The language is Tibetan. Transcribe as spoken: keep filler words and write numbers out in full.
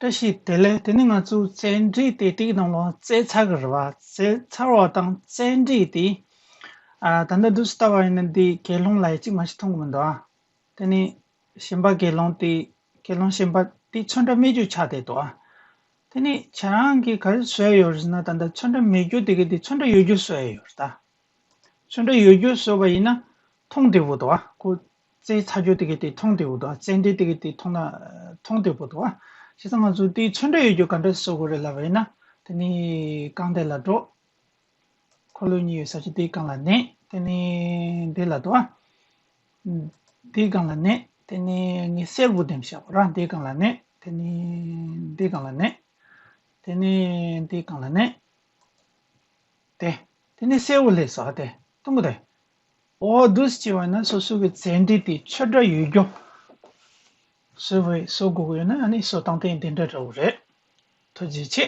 བཀྲ་ཤིས་བདེ་ལེགས། དེ་ནི་ང་ཚོ་བཙལ་འབྲས་དེ་དེའི་ནང་ལ་བཙལ་ཚར་གི་རེད་བ། བཙལ་ཚར་བ་དང་བཙལ་འབྲས་དེ། ཨ། ད་ལྟ་འདུག་སེ་ལྟ་བ་ཡིན་ན་འདི་དགེ་སློང་ལ་ཡ་གཅིག་མ་ཞིག་མཐོང་གི་མི་འདུག་ཨ། དེ་ནི་གཞན་པ་དགེ་སློང་དེ་དགེ་སློང་གཞན་པ་དེ་ཚོན་ཁྲ་མེད་རྒྱུ་ཆགས་བསྡད་འདུག་ཨ། དེ་ནི་ཁྱེད་རང་གིས་ག་རེ་བཟོས་ཡོད་རེད་ཟེར་ན། ད་ལྟ་ཚོན་ཁྲ་མེད་རྒྱུ་དེ་གི་དེ་ཚོན་ཁྲ་ཡོད་རྒྱུ་བཟོས་ཡོད་རེད་ད། ཚོན་ཁྲ་ཡོད་རྒྱུ་བཟོས་པ་ཡིན་ན་མཐོང་བདེ་པོ་འདུག་ཨ། ཁོ་བཙལ་ཚར་རྒྱུ་དེ་གི་དེ་མཐོང་བདེ་པོ་འདུག་ཨ། བཙལ་འབྲས་དེ་གི་དེ་མཐོང་ན་མཐོང་བདེ་པོ་འདུག་ཨ། བྱས་ཙང་ང་ཚོ་དེའི་ཚོན་ཁྲ་ཡོད་རྒྱུ་ག་འདྲ་བཟོ་དགོས་རེད་ལབ་པ་ཡིན་ན། དེ་ནི་རྐང་དེ་ལ་འགྲོ། འཁོར་ལོ་གཉིས་ཡོད་ས་ཆ་དེའི་སྒང་ལ་མནན། དེ་ནི་འདི་ལ་འདུག་ཨ། འདིའི་སྒང་ལ་མནན། དེ་ནི་ངས་སེར་པོ་འདེམས་བཞག་གོ་ར། འདིའི་སྒང་ལ་མནན། དེ་ནི་འདིའི་སྒང་ལ་མནན། དེ་ནི་འདིའི་སྒང་ལ་མནན། དེ། དེ་ནི་སེར་པོ་སླེབས་སོང་ཨ། དེ་གཏོང་གི་རེད། འོ་འདུག་སེ་བྱས་པ་ན་སོ་སོ་གི་བཙལ་འབྲས་དེ་ཚོན་ཁྲ་ཡོད་རྒྱུ་བཟོ་བའི་བཟོ་དགོས་ཀྱི་ཡོད་ན། ཨ་ནི་བཟོ་སྟངས་དེ་འདི་འདྲ་འདྲ་བོ་རེད། ཐུགས་རྗེ་ཆེ།